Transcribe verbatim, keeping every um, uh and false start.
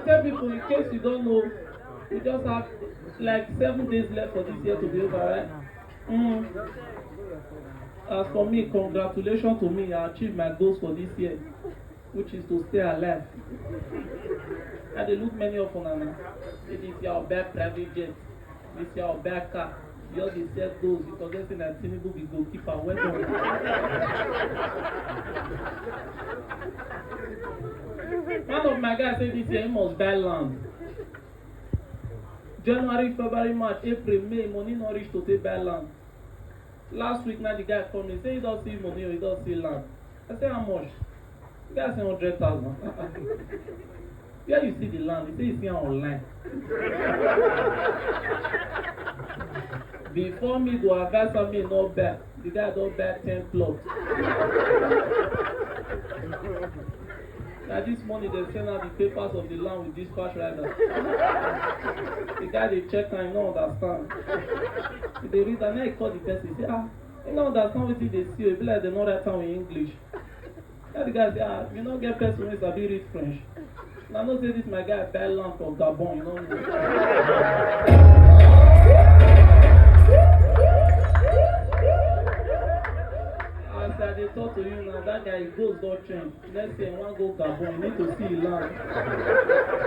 Tell people, in case you don't know, we just have like seven days left for this year to be over, right? Mm. As for me, congratulations to me. I achieved my goals for this year, which is to stay alive. I dey look many of una now. Say this year I'll buy private jet. This year I'll buy car. You all dey set goals. You forget say na Tinubu be goalkeeper. Well done. One of my guys say this year he must buy land. January, February, March, April, May, money no reach to take buy land. Last week, now the guy call me, say he don see money or he don see land. I say, "How much?" The guy say, "Hundred thousand." Where you see the land? He say he see am online. Before me go advise am, me no buy. The guy don buy ten plots. Na this morning dem send out the papers of the land with dispatch rider. The guy dey check am, he no understand. He dey read am, now he call the person, say, "Ah, he no understand wetin he dey see o, e be like dem no write am in English." Now the guy say, "Ah, you no get person wey sabi read French?" Una know say this my guy buy land for Gabon, you no know. As I dey talk to you now, that guy, his goals don change. Next year, he wan go Gabon, he need to see him land.